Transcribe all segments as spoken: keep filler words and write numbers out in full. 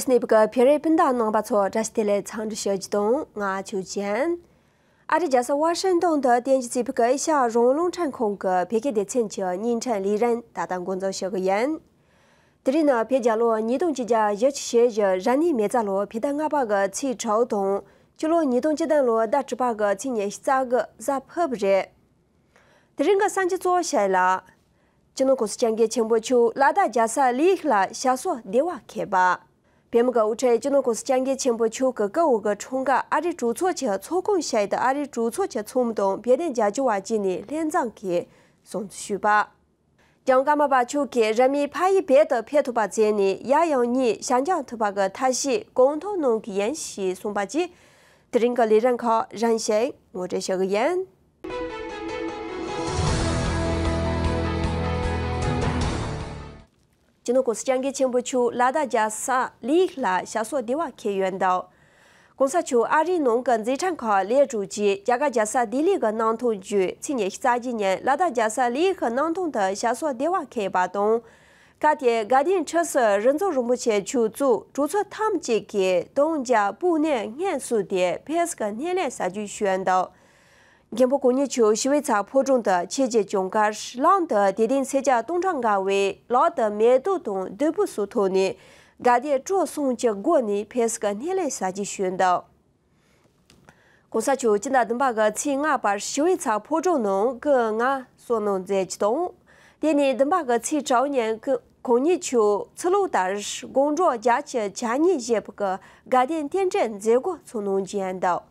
གནས་བབ་ཀྱི་བོད་རིགས་སྤུན་ཟླ་རྣམ་པ་ཚོ་བཀྲ་ཤིས་བདེ་ལེགས། འཚམས་འདྲི་ཞུ་རྒྱུ་དང་ང་ཆོས་ཅན། ཨ་རིའི་རྒྱལ་ས་ཝ་ཤིང་ཏོན་དུ་རྟེན་གཞི་བྱས་པའི་ཨེ་ཤ་ཡ་རང་དབང་རླུང་འཕྲིན་ཁང་གི་བོད་སྐད་སྡེ་ཚན་གྱི་བརྙན་འཕྲིན་ལས་རིམ་ད་ལྟ་འགོ་འཛུགས་ཞུ་གི་ཡིན། དེ་རིང་ནི་བོད་རྒྱལ་ལོ་ཉིས་སྟོང་ཆིག་བརྒྱ་བཞི་བཅུ་ཞེ་བཞི་རབ་གནས་མེ་བཙའ་ལོ་བོད་ཟླ་ལྔ་པ་གི་ཚེས་དྲུག་དང་། སྤྱི་ལོ་ཉིས་སྟོང་བཅུ་བདུན་ལོ་ཟླ་དྲུག་པ་གི་ཚེས་ཉི་ཤུ་རྩ་དགུ་གཟའ་ཕུར་བུ་རེད། དེ་རིང་གི་གསར་འགྱུར་གཙོ་བོ་ཞིག་ལ། སྤྱི་ནོར་༸གོང་ས་༸སྐྱབས་མགོན་ཆེན་པོ་མཆོག་ལ་དྭགས་རྒྱལ་ས་ལི་ཡུལ་ལ་ཞབས་སོར་བདེ་བར་འཁོད་པ། བོད་མི་གི་དབུ་ཁྲིད་སྤྱི་ནོར་༸གོང་ས་༸སྐྱབས་མགོན་ཆེན་པོ་མཆོག་གི་སྐུ་འོས་ཀྱི་འཁྲུངས་སྐར་ཨ་རིའི་གྲོས་ཚོགས་ཀྱི་ཚོགས་ཁང་ཞིག་ཏུ་ཨ་རིའི་གྲོས་ཚོགས་ཀྱི་ཚོགས་མི་དང་བོད་དོན་རྒྱབ་སྐྱོར་བ་བཅས་ནས་ལྷན་འཛོམས་ཀྱིས་སྲུང་བརྩི་ཞུས་པ། ལྕམ་ཀརྨ་པ་མཆོག་གིས་རིང་མིན་ཕ་ཡུལ་བོད་དུ་ཕེབས་ཐུབ་པ་བྱས་ནས་ཡབ་ཡུམ་གཉིས་ཞབས་འབྱོར་ཐུབ་པ་གི་ཐབས་ཤེས་གང་ཐུབ་གནང་གི་ཡིན་ཞེས་གསུངས་པ་བཅས། དེ་རིང་གི་ལས་རིམ་ཁག་རིམ་བཞིན་ངོ་སྤྲོད་ཞུ་གི་ཡིན། སྤྱི་ནོར་༸གོང་ས་༸སྐྱབས་མགོན་ཆེན་པོ་མཆོག་ལ་དྭགས་རྒྱལ་ས་ལི་ཡུལ་ལ་ཞབས་སོར་བདེ་བར་འཁོད་ཡོད་འདུག ༸གོང་ས་མཆོག་ཨ་རིའི་ནང་གི་མཛད་འཕྲིན་ཁག་ལེགས་གྲུབ་རྗེས་རྒྱ་གར་རྒྱལ་ས་ལྡི་ལི་གི་གནམ་ཐང་བརྒྱུད་ཚེས་ཉི་ཤུ་རྩ་གཅིག་ཉིན་ལ་དྭགས་རྒྱལ་ས་ལི་ཡུལ་གྱི་གནམ་ཐང་དུ་ཞབས་སོར་བདེ་བར་འཁོད་པ་དང་། སྐབས་དེར་དགའ་ལྡན་ཁྲི་ཟུར་རིག་འཛིན་རིན་པོ་ཆེ་མཆོག་གཙོས་གྲོས་ཚོགས་ཐེངས་གཅིག་གིས་དམ་བཅའ་པོད་གནས་སྔོན་སོང་དེ་ཕེབས་ཀྱི་སྣེ་ལེན་ཞུ་རྒྱུ་ཞུས་འདུག་མགོན་པོ་གང་ཉིད་མཆོག་ཞི་བའི་ཚལ་ཕོ་བྲང་དུ་ཆིབས་བསྒྱུར་བྱུང་སྐབས་ལམ་དུ་དད་ལྡན་སེར་སྐྱ་སྟོང་ཕྲག་འགའ་བས་ལག་ཏུ་མེ་ཏོག་དང་བདུག་སྤོས་སོགས་ཐོགས་ནས་དགའ་དད་སྤྲོ་གསུམ་གྱི་སྒོ་ནས་ཕེབས་ཀྱི་སྣེ་ལེན་ཞུ་རྒྱུ་ཞུས་འདུག ༸གོང་ས་མཆོག་སྤྱི་ཟླ་བདུན་པ་གི་ཚེས་ལྔ་བར་ཞི་བའི་ཚལ་ཕོ་བྲང་ནང་སྐུ་ལྔ་བསོད་ནམས་མཛད་རྒྱུ་དང་། དེ་ནས་བདུན་པ་གི་ཚེས་དྲུག་ཉིན་སྐུ་གང་ཉིད་མཆོག་ཚུར་ལོག་ལྟར་དགུང་གྲངས་བརྒྱད་ཅུ་གྱ་གཉིས་བཞེས་པའི་དགའ་ལྡན་རྟེན་འབྲེལ་མཛད་སྒོ་ཚོགས་གནང་རྒྱུ་ཡིན་འདུག་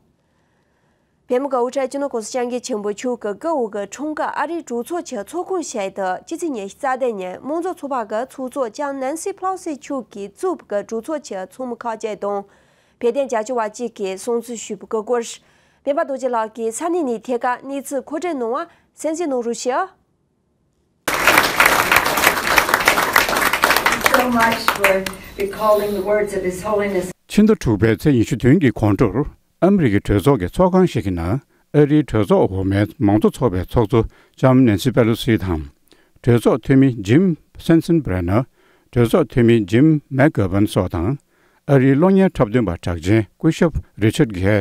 བོད་མི་གི་དབུ་ཁྲིད་སྤྱི་ནོར་༸གོང་ས་༸སྐྱབས་མགོན་ཆེན་པོ་མཆོག་གི་སྐུ་འོས་ཀྱི་འཁྲུངས་སྐར་ཨ་རིའི་གྲོས་ཚོགས་ཀྱི་ཚོགས་ཁང་ཞིག་ཏུ་སྤྱི་ཚེས་ཉི་ཤུ་རྩ་བདུན་ཉིན་དམངས་གཙོ་ཚོགས་པ་གི་ཚོགས་གཙོ་ལྕམ་ནན་སི་ཕེ་ལོ་སི་མཆོག་གིས་གཙོས་པའི་གྲོས་ཚོགས་ཀྱི་ཚོགས་མི་ཁག་ཅིག་དང་། བོད་དོན་རྒྱབ་སྐྱོར་བ་གཅིག་གིས་སྲུང་བརྩི་ཞུས་པའི་སྐོར། སྤེན་པ་རྡོ་རྗེ་ལགས་ཀྱིས་ས་གནས་ནས་ཐད་ཀར་གནས་ཚུལ་མཁོ་སྤྲོད་གནང་བ་གསན་གཟིགས་གནང་རོགས་ཞུ། So much for recalling the words of His Holiness. ཕྱི་ཟླ་དྲུག་པའི་ཚེས་ཉི་ཤུ་བདུན་གྱི་དགོང་དྲོར་ཨ་མི་རི་ཀའི་གྲོས་ཚོགས་ཀྱི་ཚོགས་ཁང་ཞིག་གི་ནང་ཨ་རིའི་གྲོས་ཚོགས་འོག་མའི་མང་གཙོ་ཚོགས་པའི་ཚོགས་གཙོ་ལྕམ་ནན་སི་པེ་ལོ་སི་དང་། གྲོས་ཚོགས་འཐུས་མི་ཇིམ་སེན་སན་བྷི་རེ་ནར། གྲོས་ཚོགས་འཐུས་མི་ཇིམ་མེག་གྷོ་ཝན་སོགས་དང་། ཨ་རིའི་གློག་བརྙན་འཁྲབ་སྟོན་པ་གྲགས་ཅན་སྐུ་ཞབས་རི་ཆར་གྷེ།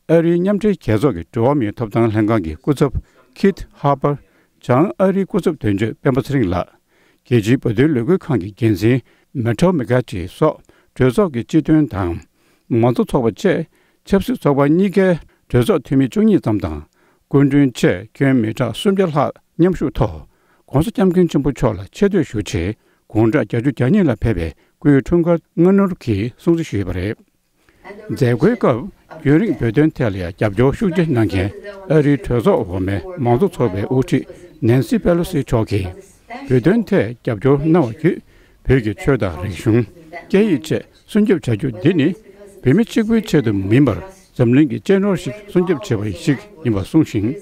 ཨ་རིའི་མཉམ་འབྲེལ་རྒྱལ་ཚོགས་ཀྱི་འགྲོ་བ་མིའི་ཐོབ་ཐང་ལྷན་ཁང་གི་སྐུ་ཚབ་ཁིད་ཧར་པར། བྱང་ཨ་རིའི་སྐུ་ཚབ་དོན་གཅོད་སྤེན་པ་ཚེ་རིང་ལགས། རྒྱལ་སྤྱིའི་བོད་དོན་ལས་འགུལ་ཁང་གི་འགན་འཛིན་མེ་ཊོ་མེ་ཀ་ཅི་སོགས་གྲོས་ཚོགས་ཀྱི་སྤྱི་དོན་དང་། མང་གཙོ་ཚོགས་པ་བཅས་ཆབ་སྲིད་ཚོགས་པ་གཉིས་ཀའི་གྲོས་ཚོགས་འཐུས་མི་བཅུ་གཉིས་ཙམ་དང་། སྐུ་མགྲོན་བཅས་ཁྱོན་མི་གྲངས་སུམ་བརྒྱ་ལྷག་མཉམ་ཞུགས་ཐོག ༸གོང་ས་༸སྐྱབས་མགོན་ཆེན་པོ་མཆོག་ལ་ཆེ་བསྟོད་ཞུ་ཆེད་དགུང་གྲངས་བརྒྱད་ཅུ་གྱ་གཉིས་ལ་ཕེབས་པའི་སྐུའི་འཁྲུངས་སྐར་སྔ་སྣུར་གྱིས་སྲུང་བརྩི་ཞུས་པ་རེད། མཛད་སྒོའི་སྐབས་རྒྱུན་རིང་བོད་དོན་ཐད་ལ་རྒྱབ་སྐྱོར་ཤུགས་ཆེ་གནང་མཁན་ཨ་རིའི་གྲོས་ཚོགས་འོག་མའི་མང་གཙོ་ཚོགས་པའི་དབུ་ཁྲིད་ནན་སི་པེ་ལོ་སི་མཆོག་གིས་བོད་དོན་ཐད་རྒྱབ་སྐྱོར་གནང་བ་བརྒྱུད་བོད་ཀྱི་ཆོས་དང་རིག་གཞུང་། སྐད་ཡིག་བཅས་སྲུང་སྐྱོབ་བྱ་རྒྱུ་འདི་ནི་བོད་མི་གཅིག་པུའི་ཆེད་དུ་མིན་པར་འཛམ་གླིང་གི་གཅེས་ནོར་ཞིག་སྲུང་སྐྱོབ་བྱེད་པ་ཞིག་ཡིན་པ་གསུངས་ཤིང་།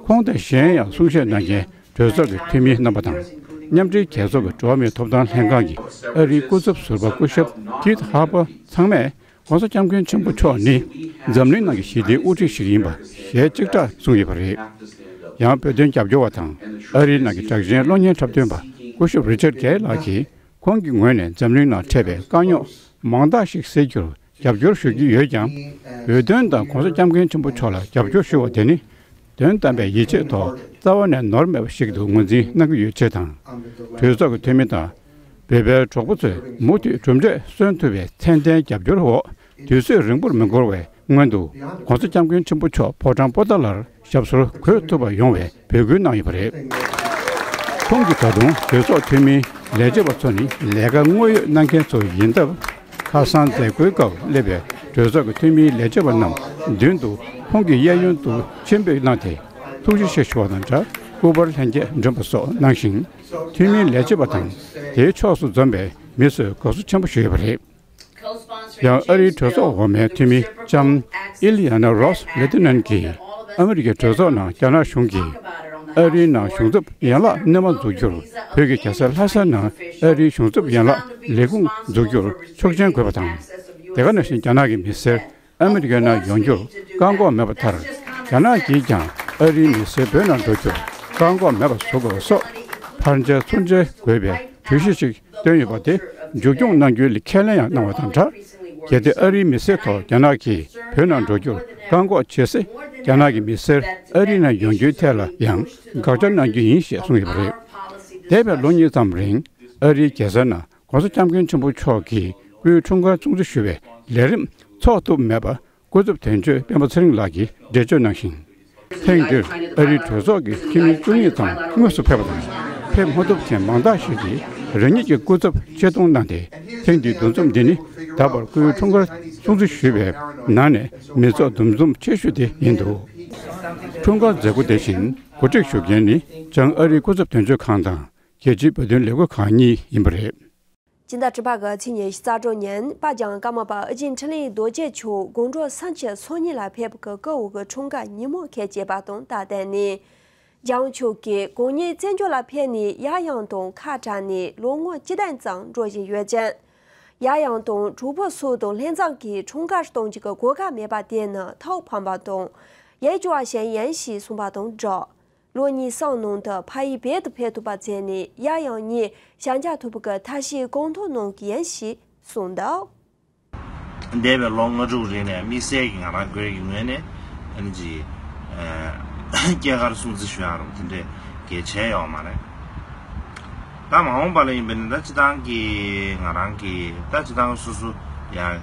ཁོང་དང་གཞན་ཡང་གསུང་བཤད་གནང་མཁན་གྲོས་ཚོགས་ཀྱི་འཐུས་མི་རྣམ་པ་དང་། མཉམ་འབྲེལ་རྒྱལ་ཚོགས་ཀྱི་འགྲོ་བ་མིའི་ཐོབ་ཐང་ལྷན་ཁང་གི་ཨ་རིའི་སྐུ་ཚབ་ཟུར་པ་སྐུ་ཞབས་ཁིད་ཧར་པར་ཚང་མས་༸གོང་ས་༸སྐྱབས་མགོན་ཆེན་པོ་མཆོག་ནི་འཛམ་གླིང་ནང་གི་ཞི་བདེའི་དབུ་ཁྲིད་ཞིག་ཡིན་པ་ཞལ་གཅིག་གྲགས་གསུངས་ཡོད་པ་རེད། ཡང་བོད་དོན་རྒྱབ་སྐྱོར་བ་དང་ཨ་རིའི་ནང་གི་གྲགས་ཅན་གློག་བརྙན་འཁྲབ་སྟོན་པ་སྐུ་ཞབས་རི་ཆར་གྷེ་ལགས་ཀྱིས། ཁོང་གི་ངོས་ནས་འཛམ་གླིང་ནང་འཕྲད་པའི་དཀའ་རྙོག་མང་དག་ཞིག་སེལ་རྒྱུར་རྒྱབ་སྐྱོར་ཞུ་གི་ཡོད་ཀྱང་། བོད་དོན་དང་༸གོང་ས་༸སྐྱབས་མགོན་ཆེན་པོ་མཆོག་ལ་རྒྱབ་སྐྱོར་ཞུ་བ་དེ་ནི། དོན་དམ་པའི་ཡིད་ཆེས་ཐོག་རྩ་བ་ནས་ནོར་མེད་པ་ཞིག་ཏུ་ངོས་འཛིན་གནང་གི་ཡོད་ཅེས་དང་། གྲོས་ཚོགས་ཀྱི་འཐུས་མི་དང་། བོད་པའི་གྲོགས་པོ་ཚོས་མུ་མཐུད་གྲུབ་འབྲས་སོན་ཐུབ་པའི་མཚན་ལྡན་རྒྱབ་སྐྱོར་འོག་དུས་ཚོད་རིང་པོར་མི་འགོར་བའི་སྔོན་དུ་༸གོང་ས་༸སྐྱབས་མགོན་ཆེན་པོ་མཆོག་ཕོ་བྲང་པོ་ཏཱ་ལར་ཞབས་སོར་འགོད་ཐུབ་པ་ཡོང་བའི་འབོད་སྐུལ་གནང་ཡོད་པ་རེད། ཁོང་གིས་ད་དུང་གྲོས་ཚོགས་འཐུས་མིའི་ལས་བྱེད་པ་ཚོ་ནི་ལས་ཀ་དངོས་ཡོད་གནང་མཁན་ཚོ་ཡིན་སྟབས། ཁ་སང་མཛད་སྒོའི་སྐབས་སླེབས་པའི་གྲོས་ཚོགས་ཀྱི་འཐུས་མིའི་ལས་བྱེད་པ་རྣམས་མདུན་དུ་ཁོང་གི་གཡས་གཡོན་དུ་མཆན་འབོད་གནང་སྟེ་ཐུགས་རྗེ་ཆེ་ཞུ་བ་དང་སྦྲགས་སྐུ་པར་ལྷན་རྒྱས་འདོན་པ་སོགས་གནང་ཞིང་། འཐུས་མིའི་ལས་བྱེད་པ་དང་དེའི་ཕྱོགས་སུ་འཛོམས་པའི་མི་ཚོས་དགའ་བསུ་ཆེན་པོ་ཞུས་ཡོད་པ་རེད། ཡང་ཨ་རིའི་གྲོས་ཚོགས་འོག་མའི་འཐུས་མི་ལྕམ་ཨི་ལི་ཡ་ན་རོས་ལེ་ཏི་ནན་གྱིས་ཨ་མི་རི་ཀའི་གྲོས་ཚོགས་ནང་རྒྱ་ནག་གཞུང་གིས་ཨ་རིའི་ནང་གཞུང་ཚབ་ཡན་ལག་སྣོན་མ་འཛུགས་རྒྱུར་བོད་ཀྱི་རྒྱལ་ས་ལྷ་སའི་ནང་ཨ་རིའི་གཞུང་ཚབ་ཡན་ལག་ལས་ཁུངས་འཛུགས་རྒྱུར་ཆོག་མཆན་དགོས་པ་དང་། དེ་ག་ནང་བཞིན་རྒྱ་ནག་གི་མི་སེར་ཨ་མི་རི་ཀའི་ནང་ཡོང་རྒྱུར་བཀག་འགོག་མེད་པ་མཐར། རྒྱ་ནག་གིས་ཀྱང་ཨ་རིའི་མི་སེར་བོད་ནང་འགྲོ་རྒྱུར་བཀག་འགོག་མེད་པ་བཟོ་དགོས་པ་སོགས་ཕར་འཇལ་ཚུར་འཇལ་དགོས་པའི་གྲོས་གཞི་ཞིག་བཏོན་ཡོད་པ་དེ་ མཇུག་སྐྱོང་གནང་རྒྱུ་ལ་ཁས་ལེན་ཡང་གནང་བ་དང་སྦྲགས། གལ་ཏེ་ཨ་རིའི་མི་སེར་ཐོག་རྒྱ་ནག་གིས་བོད་ནང་འགྲོ་རྒྱུར་བཀག་འགོག་བྱེད་ཚེ། རྒྱ་ནག་གི་མི་སེར་ཨ་རི་ནང་ཡོང་རྒྱུའི་ཐད་ལ་ཡང་དགག་བྱ་གནང་རྒྱུ་ཡིན་ཞེས་གསུངས་ཡོད་པ་རེད། འདས་པའི་ལོ་གཉིས་ཙམ་རིང་ཨ་རིའི་རྒྱལ་ས་ནང་༸གོང་ས་༸སྐྱབས་མགོན་ཆེན་པོ་མཆོག་གི་སྐུའི་འཁྲུངས་སྐར་སྲུང་བརྩི་ཞུ་བའི་ལས་རིམ་འཚོགས་ཐུབ་མེད་པར། སྐུ་ཚབ་དོན་གཅོད་སྤེན་པ་ཚེ་རིང་ལགས་ཀྱིས་འགྲེལ་བརྗོད་གནང་ཞིང་། ཐེངས་འདིར་ཨ་རིའི་གྲོས་ཚོགས་ཀྱི་འཐུས་མི་བཅུ་གཉིས་ཙམ་དངོས་སུ་ཕེབས་པ་དང་། ཕེབས་མ་ཐུབ་མཁན་མང་དག་ཞིག་གིས་རང་ཉིད་ཀྱི་སྐུ་ཚབ་ཆེད་གཏོང་གནང་སྟེ། ཐེངས་འདིའི་འདུ་འཛོམས་འདི་ནི་ད་བར་སྐུའི་འཁྲུངས་སྐར་སྲུང་བརྩི་ཞུས་པའི་ནང་ནས་མི་ཚོགས་འདུ་འཛོམས་ཆེ་ཤོས་དེ་ཡིན་འདུག། འཁྲུངས་སྐར་མཛད་སྒོ་དེ་བཞིན་གོ་སྒྲིག་ཞུ་མཁན་ནི་བྱང་ཨ་རིའི་སྐུ་ཚབ་དོན་གཅོད་ཁང་དང་རྒྱལ་སྤྱིའི་བོད་དོན་ལས་འགུལ་ཁང་གཉིས་ཡིན་པ་རེད། སྤྱི་ཟླ་དྲུག་པ་གི་ཚེས་ཉི་ཤུ་རྩ་དྲུག་ཉིན་པ་ལྗང་ཀརྨ་པ་ཨུ་རྒྱན་འཕྲིན་ལས་རྡོ་རྗེ་མཆོག་དགོང་དྲོ་སང་ཕྱི་སང་ཉིན་ལ་ཕེབས་ཀྱི་སྐུ་འོ་གི་འཁྲུངས་སྐར་ཉིན་མོ་ཁེལ་བྱས་པ་དང་ད་ལྟ་ནས། ལྗང་མཆོག་གིས་གང་ཉིད་བཙན་བྱོལ་ལ་ཕེབས་ནས་ཡར་ཡང་དང་ཁ་བྲལ་ནས་ལོ་ངོ་བཅུ་བདུན་ཙམ་འགྲོ་བཞིན་ཡོད་ཅིང་། ཡར་ཡང་དང་གྲོགས་པོ་སུ་དང་ལྷན་འཛོམས་ཀྱིས་འཁྲུངས་སྐར་གཏོང་རྒྱུ་གི་གོ་སྐབས་མེད་པ་དེ་ནི་ཐོག་ཕམ་པ་དང་ཡིད་སྐྱོ་བ་ཞིག་ཡིན་ཞེས་གསུངས་པ་དང་སྦྲགས། ལོ་གཉིས་གསུམ་ནང་དུ་ཕ་ཡུལ་བོད་དུ་ཕེབས་ཐུབ་པ་བྱས་ནས་ཡར་ཡང་གཉིས་ཞལ་མཇལ་ཐུབ་པའི་ཐབས་ཤེས་གང་ཐུབ་གནང་གི་ཡིན་ཞེས་གསུངས་འདུག། འདས་པའི་ལོ་ལྔ་དྲུག་རིང་ནས་དམིགས་བསལ་གྱི་ང་རང་སྒེར་གྱི་ངོས་ནས་ཨ་ནི་ཅིག་ཨ་སྐྱེས་སྐར་སྲུང་བརྩི་ཞུ་ཡག་རུ་དེ་འདྲས་གལ་ཆེ་ཡོད་མ་རེད། ད་མ་འོངས་པ་ལ་ཡིན་པ་ནི་ད་སྤྱི་བཏང་གི་ང་རང་གི་ད་སྤྱི་བཏང་སོ་སོ་ཡང་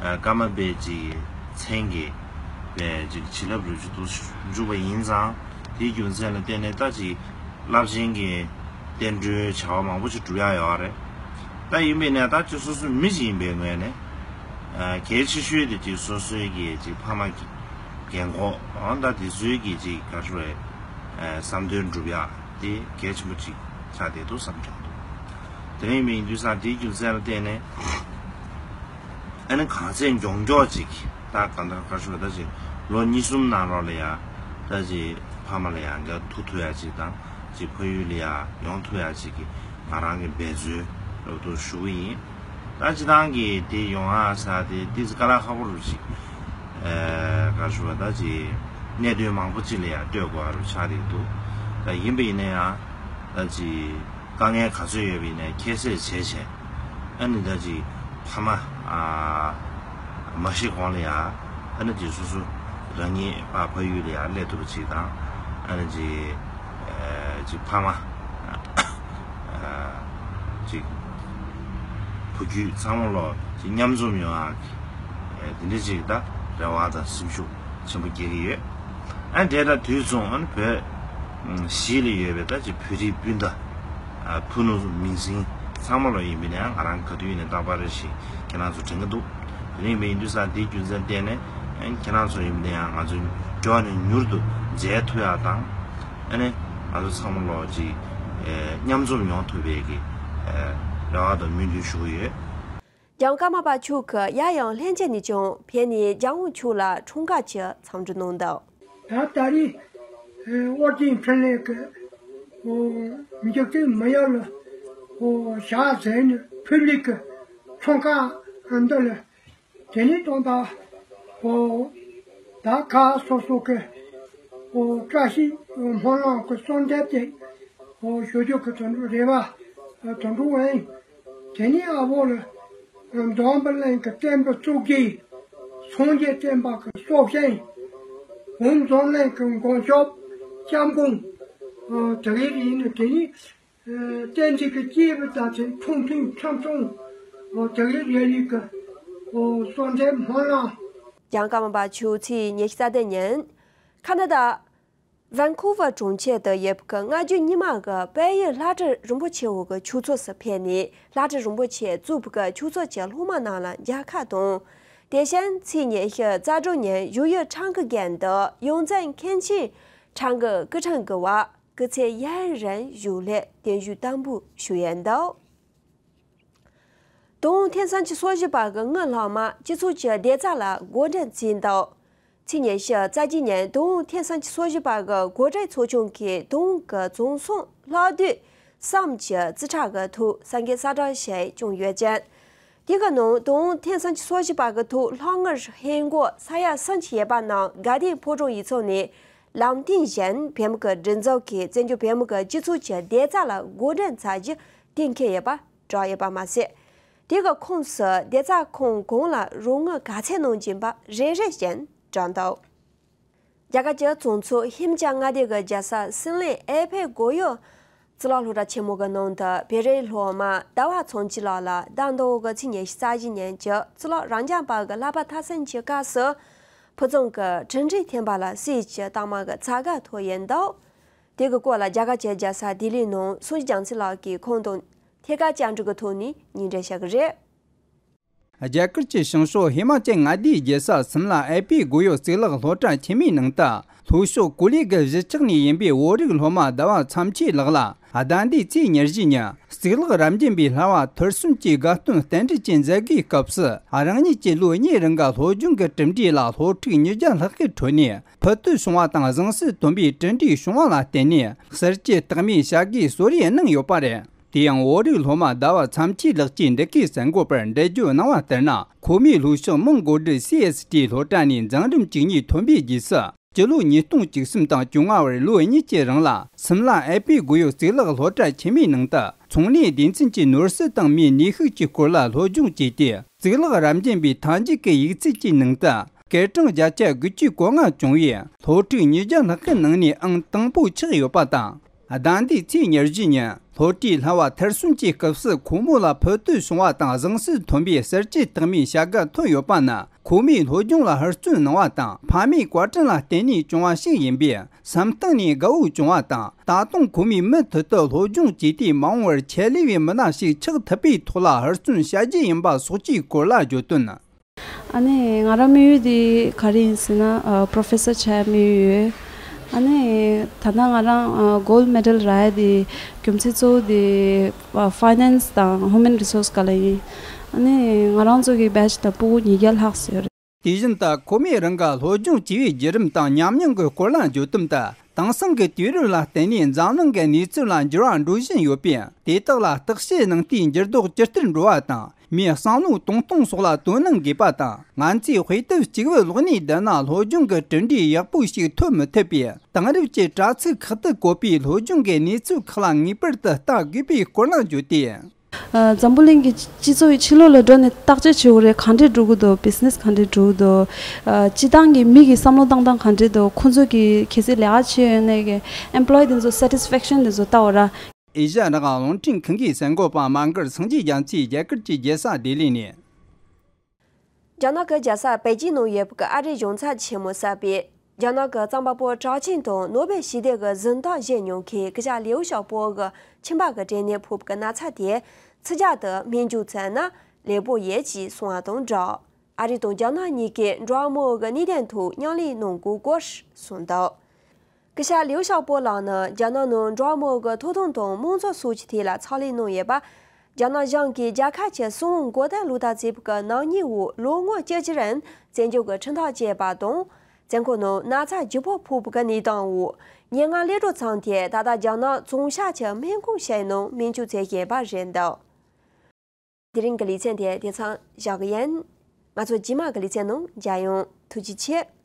ཨ་ཀརྨ་པའི་ཅིག་མཚན་གྱི་པའི་ཅིག་བྱིན་རླབས་རུ་ཅིག་ཏུ་འཇུག་པ་ཡིན་ཙང་དེའི་རྒྱུ་མཚན་ལ་བརྟེན་ནས་ད་ཅིག་རླབས་ཆེན་གྱི་བསྟན་འགྲོའི་བྱ་བ་མང་པོ་ཅིག་སྒྲུབ་ཡག་ཡོད་རེད། ད་ཡིན་པའི་ནས་ད་ཅིག་སོ་སོའི་མི་ཅིག་ཡིན་པའི་ངོས་ནས་ཨ་གལ་ཆེ་ཤོས་དེ་ཅིག་སོ་སོའི་གི་ཅིག་ཕ་མ་གི་རྒན་གོག་ཨང་ད་དེ་ཚོའི་གི་ཅིག་ག་རེ་ཟེར་བསམ་དོན་སྒྲུབ་ཡག་དེ་གལ་ཆེན་པོ་ཅིག་ཆགས་བསྡད་འདུག་བསམ་གྱི་འདུག། དེ་རིང་མིན་དུས་སང་དེའི་རྒྱུ་མཚན་ལ་བརྟེན་ནས་ཨ་ནི་གང་ཚད་མགྱོགས་མགྱོགས་ཅིག་ད་གང་ལྟར་ག་རེ་ཟེར་ད་ཅིག་ལོ་གཉིས་གསུམ་ནང་ལོགས་ལ་ཡ་ད་ཅིག་ཕ་མ་ལ་ཡ་འགའ་ཐུག་ཐུབ་ཡག་ཅིག་དང་ཅིག་ཕ་ཡུལ་ལ་ཡ་ཡོང་ཐུབ་ཡག་ཅིག་གི་ང་རང་གི་འབད་རྩོལ་རོབ་ཏུ་ཞུ་གི་ཡིན། ད་སྤྱི་བཏང་གི་དེ་ཡོང་ཡག་ས་དེ་ཏིས་དཀའ་ལས་ཁག་པོ་རུ་ཅིག་ཨ་ག་རེ་ཞུ་བ་ད་ཅིག་གནད་དོན་མང་པོ་ཅིག་ལ་ཡང་ལྟོས་དགོས་པ་རུ་ཆགས་བསྡད་འདུག། ད་ཡིན་པ་ཡིན་ན་ཡང་ད་ཅིག་དཀའ་ངལ་ག་ཚོད་ཡོད་པ་ཡིན་ན་ཁྱད་བསད་བྱས་བྱས་ཨ་ནི་ད་ཅིག་ཕ་མ་ཨ་མ་ཤི་གོང་ལ་ཡང་ཨ་ནི་ཅིག་སོ་སོ་རང་ཉིད་ཕ་ཕ་ཡུལ་ལ་ཡང་སླེབས་ཐུབ་པ་ཅིག་དང་ཨ་ནི་ཅིག་ཨ་ཅིག་ཕ་མ་ཅིག་བུ་རྒྱུད་ཚང་མ་ལོ་ཅིག་མཉམ་འཛོམས་ཡོང་ཡག་གི་དེ་འདྲ་ཅིག་ད་རེ་བ་དང་སེམས་ཤུགས་ཆེན་པོ་སྐྱེ་གི་ཡོད། ཨ་དེ་ད་དུས་མཚུངས་ཨ་ནི་བོད་གཞིས་ལ་ཡོད་པའི་ད་ཅིག་བོད་རིགས་སྤུན་ཟླ་ཕུ་ནུ་མིང་སྲིང་ཚང་མ་ལོ་ཡིན་པ་ཡིན་ན་ཡང་ང་རང་ག་དུས་ཡིན་ན་རྟག་པར་རེ་ཞིག་ཁྱེད་རང་ཚོ་དྲན་གི་འདུག། དེ་རིང་མིན་དུས་ས་དེའི་རྒྱུ་མཚན་བརྟེན་ནས་ཁྱེད་རང་ཚོ་ཡིན་པ་ཡིན་ན་ཡང་ང་ཚོ་མགྱོགས་ནས་མྱུར་དུ་མཇལ་ཐུབ་ཡག་དང་། ཨ་ནི་ང་ཚོ་ཚང་མ་ལོ་ཅིག་ཨེ་མཉམ་འཛོམས་ཡོང་ཐུབ་པའི་གི་ཨེ་རེ་བ་དང་སྨོན་འདུན་ཞུ་གི་ཡོད། ལྗང་ཀརྨ་པ་མཆོག་གིས་ཡར་ཡང་ལྷན་རྒྱས་ནས་ཀྱང་ཕེབས་ནས་ལྗང་དབང་ཕྱུག་ལ་འཁྲུངས་སྐར་གྱི་འཚམས་འདྲི་གནང་འདུག། ད་ད་རེས་ཨེ་ཨོ་རྒྱན་འཕྲིན་ལས་ཀྱི་ཨོ་འཇིག་རྟེན་མི་ཡུལ་ལ་ཨོ་ཞག་གཟན་ནས་ཕུལ་ལིག་གི་འཁྲུངས་སྐར་འདི་ལ། དེ་ནས་དང་ད་ཨོ་ད་ཁ་སོ་སོ་གི་ཨོ་བཀྲ་ཤིས་སྨོན་ལམ་གི་གསོལ་འདེབས་དེ་ཨོ་ཞུ་རྒྱུ་གི་དོན་དུ་རེ་བ་དོན་དུ་ཨེ། དེ་ནས་ཨ་བོ་ལ་འཛམ་བུ་གླིང་གི་བསྟན་པ་བཙུགས་རྒྱུའི་སངས་རྒྱས་བསྟན་པ་གི་སྲོག་ཤིང་། བོད་འཛམ་གླིང་གི་མགོན་སྐྱབས་སྐྱབས་མགོན་ཨོ་དེ་གའི་རིགས་ནི་དེ་ནས། བསྟན་འཛིན་གྱི་སྐྱེས་བུ་དག་ཚེ་འཁྲུངས་མཐུན་ཁྲིམས་སྲུང་དགེ་ལས་རེ་ལུགས་ཀྱི་གསོལ་འདེབས་སྨོན་ལམ། ལྗང་ཀརྨ་པ་མཆོག་ཚེས་ཉི་ཤུ་རྩ་བདུན་ཉིན་ཁ་ན་ཌ་ཝན་ཁུ་ཝར་གྲོང་ཁྱེར་དུ་ཡོད་པའི་སྔ་རྗེས་རྙིང་མ་གི་དཔལ་ཡུལ་ལྷ་བྲིས་རིན་པོ་ཆེ་འོག་གི་ཆོས་ཚོགས་སུ་ཕེབས་ནས་ལྷ་བྲིས་རིན་པོ་ཆེ་གཙོས་པའི་ཆོས་ཚོགས་ཀྱི་སློབ་མ་རྣམས་ལ་མཇལ་ཁ་དང་། དེ་བཞིན་ཚེས་ཉི་ཤུ་རྩ་དྲུག་ཉིན་བཞུགས་ཡུལ་ཁྲང་ཀི་དགོན་དུ་ཡོངས་འཛིན་མཁན་ཆེན་ཁྲང་ཀི་སྐུ་ཕྲེང་གི་བར། སྐུ་ཚེ་ཡུན་རིང་བཞུགས་སླད་བརྟན་བཞུགས་དམ་པོ་ཞུ་ཡས་འདུག། དུང་ཐེངས་སུམ་ཅུ་སོ་བཞི་པ་གི་དངུལ་ལྷག་མ་སྤྱི་ཚོགས་ཀྱི་བདེ་རྩ་ལ་བགོ་འགྲེམས་བྱས་འདུག། ཚེས་ཉི་ཤུ་རྩ་བརྒྱད་ཉིན་དུང་ཐེངས་སུམ་ཅུ་སོ་བཞི་པ་གི་གོ་སྒྲིག་ཚོགས་ཆུང་གིས་དུང་གི་རྫོང་སྲུང་ལྷག་བསྡུས་གསུམ་གྱི་རྩིས་ཁྲ་གི་ཐོག་ས་འགན་གསལ་བསྒྲགས་ཤིག་བྱུང་ཡོད་ཅིང་། དེ་གི་ནང་དུང་ཐེངས་སུམ་ཅུ་སོ་བཞི་པ་གི་ཐོག་ལྷག་དངུལ་ཧིན་སྒོར་ས་ཡ་སུམ་ཅུ་ཡོད་པ་རྣམས་དགའ་ལྡན་ཕོ་བྲང་ཡིག་ཚང་ནས་ལམ་སྟོན་བཞིན་བོད་མི་གི་སྒྲིག་འཛུགས་ཀྱིས་བཙན་བྱོལ་བོད་མི་གི་སྤྱི་ཚོགས་ཀྱི་བདེ་རྩ་ལ་བགོ་འགྲེམས་བྱ་རྒྱུ་གཏན་འཁེལ་ཡོད་པ་བསྒྲགས་ཡོད་པ་མ་ཟད། དེ་གི་ཁོངས་སུ་སྡེ་ཚན་ཁོངས་གང་ལ་རོགས་དངུལ་ག་ཚད་གནང་གྱིན་པ་རེ་རེ་བཞིན་བགྲངས་འདུག་རྒྱ་གར་གྱི་བཙོན་ཚོགས་ཧིམ་ཅ་མངའ་སྡེ་གི་རྒྱལ་ས་སིམ་ལའི་ཨེ་ཕེ་སྒོ་ཡོ་གཙུག་ལག་སློབ་གྲྭ་ཆེན་མོ་གི་ནང་དུ་བོད་རིགས་སློབ་མ་ཟླ་བ་ཚངས་སྐྱིད་ལགས་ལ་ཟླ་འདི་འོག་གི་ཚེས་ཉི་ཤུ་རྩ་བཞི་ཉིན་གྱི་གཙུག་ལག་རབ་འབྱམས་པ་གི་བསླབ་པ་མཐར་ཕྱིན་གྱི་སྐབས་སུ་ཕུན་ཚོགས་ཀྱི་གྲུབ་འབྲས་ཐོན་པ་ལ་སྲིད་སྤྱི་དང་མ་གི་བྱ་དགའ་ཐོབ་ཡོད་འདུག་དེ་གི་སྐོར་ལ་རྒྱ་གར་གྱི་རྒྱལ་ས་ལྡི་ལིའི་ནང་སངས་རྒྱས་རྒྱ་མཚོ་ལགས་ཀྱིས་ཁོང་དང་ཐད་ཀར་བཅར་འདྲི་གི་ཐོག་ནས་སྙན་སྒྲོན་བྱ་གི་རེད། རྒྱ་གར་གྱི་བྱང་ཕྱོགས་ཧི་མ་ཅལ་མངའ་སྡེའི་རྒྱལ་ས་སིམ་ལ་ཨེ་པི་སྒོ་ཡོ་གཙུག་ལག་སློབ་གྲྭ་ཆེན་མོའི་ནང་དུ་ལྷོ་ཕྱོགས་ཀོ་ལི་གི་གཞིས་ཆགས་ནས་ཡིན་པའི་བོད་རིགས་སློབ་མ་ཟླ་བ་མཚམས་ཆོས་ལགས་ལ་ཟླ་འདིའི་ཚེས་ཉེར་བཞི་ཉིན་གཙུག་ལག་རབ་འབྱམས་པའི་བསླབ་པ་མཐར་སོན་གྱི་དགའ་སྟོན་རྟེན་འབྲེལ་ཅན་མཛད་སྒོའི་སྐབས་སུ་རང་ཉིད་ཀྱི་ལོ་གཉིས་རིང་གི་སློབ་སྦྱོང་གི་གྲུབ་འབྲས་ལ་སློབ་ཕྲུག་ཉིས་བརྒྱ་ལྷག་གི་ཁྲོད་ནས་ཕུལ་དུ་བྱུང་བ་དང་བཟང་སྤྱོད་ཐོན་པའི་གྲུབ་འབྲས་བྱུང་བ་ལ་བརྟེན་ནས་གསར་བརྗེ་རྟགས་མའི་བྱ་དགའི་གསོལ་རས་གནང་ཡོད་པ་རེད། དེ་ཡང་བོད་རིགས་སློབ་མ་ཟླ་བ་མཚམས་ཆོས་ལགས་ཀྱིས་འདི་གའི་གསར་འགོད་པར་འགྲེལ་བརྗོད་གནང་བ་ལྟར་ན། ཁོ་མོས་ལྷོ་ཕྱོགས་མོན་གོ་སྒྲིག་སི་ཨེས་ཏི་སློབ་གྲྭ་ནས་མཛངས་རིམ་བཅུ་གཉིས་ཐོན་པའི་རྗེས་སུ་སྤྱི་ལོ་ཉིས་སྟོང་བཅུ་གསུམ་དང་བཅོ་ལྔ་བར་ལོ་གཉིས་ཀྱི་རིང་ལ་སིམ་ལ་ཨེ་པི་སྒོ་ཡོ་གཙུག་ལག་སློབ་གྲྭ་ཆེན་མོའི་ནང་དུ་ཚོང་ལས་སྡེ་ཚན་གྱི་ནོར་སྲིད་དང་མིའི་ནུས་ཤུགས་ཀྱི་སྐོར་ལ་སློབ་སྦྱོང་བྱས་ཏེ། གཙུག་ལག་རབ་འབྱམས་པའི་མཐའ་མཇུག་གི་ཡིག་ཚད་ཀྱི་ནང་དུ་སྐར་གྲངས་བརྒྱ་ཆ་དགུ་བཅུ་གོ་ལྔ་བྱུང་བའི་སློབ་ཕྲུག་ཉིས་བརྒྱ་ལྷག་གི་ནང་ནས་ཨང་དང་པོ་ཆགས་ཡོད་པ་དང་། ཟླ་འདིའི་ཚེས་ཉེར་བཞི་ཉིན་སློབ་གྲྭའི་བསླབ་པ་མཐར་སོན་གྱི་སྐབས་སུ་ཁོ་མོ་ལ་ཕུལ་དུ་བྱུང་བ་དང་བཟང་སྤྱོད་ཐོན་པའི་གསར་བརྗེ་རྟགས་མའི་བྱ་དགའ་ཐོབ་ཡོད་པ་ནི། ཁོ་མོའི་སློབ་སྦྱོང་ལ་ཧུར་བརྩོན་གནང་བ་དང་ཕ་མའི་བཀའ་དྲིན་ལ་བརྟེན་ནས་བྱུང་བ་ཞིག་ཡིན་པས། སེམས་གཏིང་ནས་དགའ་བོ་བྱུང་བ་དང་། ད་དུང་ཁོ་མོས་མུ་མཐུད་དུ་སློབ་སྦྱོང་བྱས་ཏེ་མ་འོངས་པར་ཆེད་ལས་པའི་མི་སྣ་ཞིག་ཆགས་ཐུབ་པའི་ཐོག་ལ་ཧུར་བརྩོན་བྱ་རྒྱུ་ཡིན་པ་སོགས་ཀྱི་སྐོར་ལ་བརྗོད་དོན། ཨ་ནི་ང་རང་དམིགས་ཡུལ་དེ་ག་རེ་ཡིན་ཟེར་ན། ཨ་པྲོ་ཕེ་སར་བྱས་དམིགས་ཡུལ་ཡོད། ཨ་ནི་ད་ལྟ་ང་རང་ཨ་གོལ་མེ་ཌལ་རག་ཡ་དེ་རྒྱུ་མཚན་གཙོ་བོ་དེ་ཨ་ཕའི་ནན་སི་དང་ཧིའུ་མན་རི་སོར་སི་སྒང་ལ་ཡིན། ཨ་ནི་ང་རང་ཚོ་གི་བེ་ཆི་ད་སྤུ་གུ་ཉིས་བརྒྱ་ལྷག་ཙམ་ཡོད་རེད། དེ་བཞིན་དུ་ཁོ་མོས་རང་གི་སློབ་སྦྱོང་བྱས་པའི་བརྒྱུད་རིམ་དང་ཉམས་མྱོང་གི་སྐོར་ལ་བརྗོད་དུས། དེང་སང་གི་དུས་རབས་ལ་བརྟེན་ནས་འཛམ་གླིང་གི་གནས་ཚུལ་ལ་འགྱུར་བ་འགྲོ་བཞིན་ཡོད་པས། དེ་དག་ལ་བརྟག་དཔྱད་གནང་དུས་འགྱུར་ལྡོག་ཇི་ལྟར་འགྲོ་བ་དང་། མིའི་བསམ་བློ་གཏོང་སྟངས་སོགས་ལ་དོ་སྣང་དགོས་པ་དང་། ང་ཚོས་དཔེ་དེབ་གཅིག་པུའི་ལོགས་ནས་བསྡད་ན་སློབ་སྦྱོང་གི་གྲུབ་འབྲས་ཡག་པོ་ཞིག་ཐོབ་མི་ཐུབ་པས། དེང་རབས་ཀྱི་དྲ་ཚིགས་ཁག་ཏུ་བཀོད་པའི་སློབ་སྦྱོང་གི་གནས་ཚུལ་ཁག་ལ་ངེས་པར་དུ་ལྟ་དགོས་པའི་སྐོར་ལ་བརྗོད་དེ། ཨ་འཛམ་བུ་གླིང་གི་སྤྱི་ཚོགས་ཀྱི་ཕྱི་ལོགས་ལ་འགྲོ་ནས་བརྟག་དཔྱད་བྱེད་དགོས་རེད། ག་འདྲས་འགྲོ་གི་འདུག་བི་ཛི་ནེ་སི་ག་འདྲས་འགྲོ་གི་འདུག་ཨ་སྤྱི་བཏང་གི་མི་གི་བསམ་བློ་བཏང་སྟངས་ག་འདྲས་འདུག་ཁོང་ཚོ་གི་གལ་སྲིད་ལས་ཀ་བྱེད་ཡོད་ནའི་གི་ཨེམ་པ་ལོ་ཡི་དེ་ཚོ་སེ་ཊིས་ཕེག་ཤན་དེ་ཚོ་ལྟ་བ་ར། ཨེ་ཤ་ཡ་རང་དབང་རླུང་འཕྲིན་ཁང་གི་གསར་འགོད་པ་མ་གར་སངས་རྒྱས་རྒྱ་མཚོས་རྒྱ་གར་གྱི་རྒྱལ་ས་ལྡི་ལི་ནས། རྒྱ་ནག་གི་རྒྱལ་ས་པེ་ཅིན་ནང་ཡོད་པའི་ཨ་རིའི་གཞུང་ཚབ་ཆེན་མོ་གསར་པས། རྒྱ་ནག་གི་རྩོམ་པ་པོ་གྲགས་ཆེན་དང་ནོ་བེལ་ཞི་བདེ་གི་གཟེངས་རྟགས་བཞེས་མྱོང་མཁན་སྐུ་ཞབས་ལིའུ་ཞའོ་པོ་གི་མཆིན་པ་གི་འབྲས་ནད་ཕོག་པའི་ན་ཚ་དེ་ཚིག་རྒྱག་ཏུ་སྨན་བཅོས་བྱས་ན་ལེགས་པོ་ཡོད་ཅེས་གསུངས་པ་དང་སྦྲགས། ཨ་རི་དང་རྒྱ་ནག་གཉིས་ཀས་འགྲོ་བ་མིའི་གནད་དོན་ཐོག་མཉམ་ལས་གནང་དགོས་སྐོར་གསུངས་འདུག་སྐུ་ཞབས་ལིའུ་ཞའོ་པོ་ལགས་ནི་རྒྱ་ནག་ནང་འགྲོ་བ་མིའི་ཐོབ་ཐང་དང་དམངས་གཙོ་སོགས་ཀྱི་ཐད་ལ་ཕྱག་ལས་གནང་ཡོད་པ། རྒྱ་ནག་གཞུང་གིས་རྒྱལ་ཁབ་ཀྱི་སྲིད་དབང་མགོ་བདག་ལོ་ཏ་ཙེ་པི་གི་ནག་ཉེས་འོག་ལོ་ངོ་བཅུ་བཞི་རིང་བཙོན་འཇུག་གི་ཁྲིམས་ཐག་བཅད་པ་དང་། བཙོན་ཁང་ནང་ན་ཚ་ལྗིད་པོ་ཕོག་པའི་གནས་སྟངས་འོག་མྱ་ངན་ལས་འགྲོ་མཚམས་དེ་ད་ལྟ་རྒྱ་ནག་བཙོན་ཤག་གི་སྨན་ཁང་ཞིག་ནང་སྨན་བཅོས་བྱེད་བཞིན་པ་རེད་འདུག་དེ་རིང་གི་ལེ་ཚན་དེ་དེ་ཙམ་བཞག་གི་ཡིན། ང་ཚོ་རྗེས་མ་གི་ལེ་ཚན་ནང་མཇལ་ཡོང་། ཐུགས་རྗེ་ཆེ།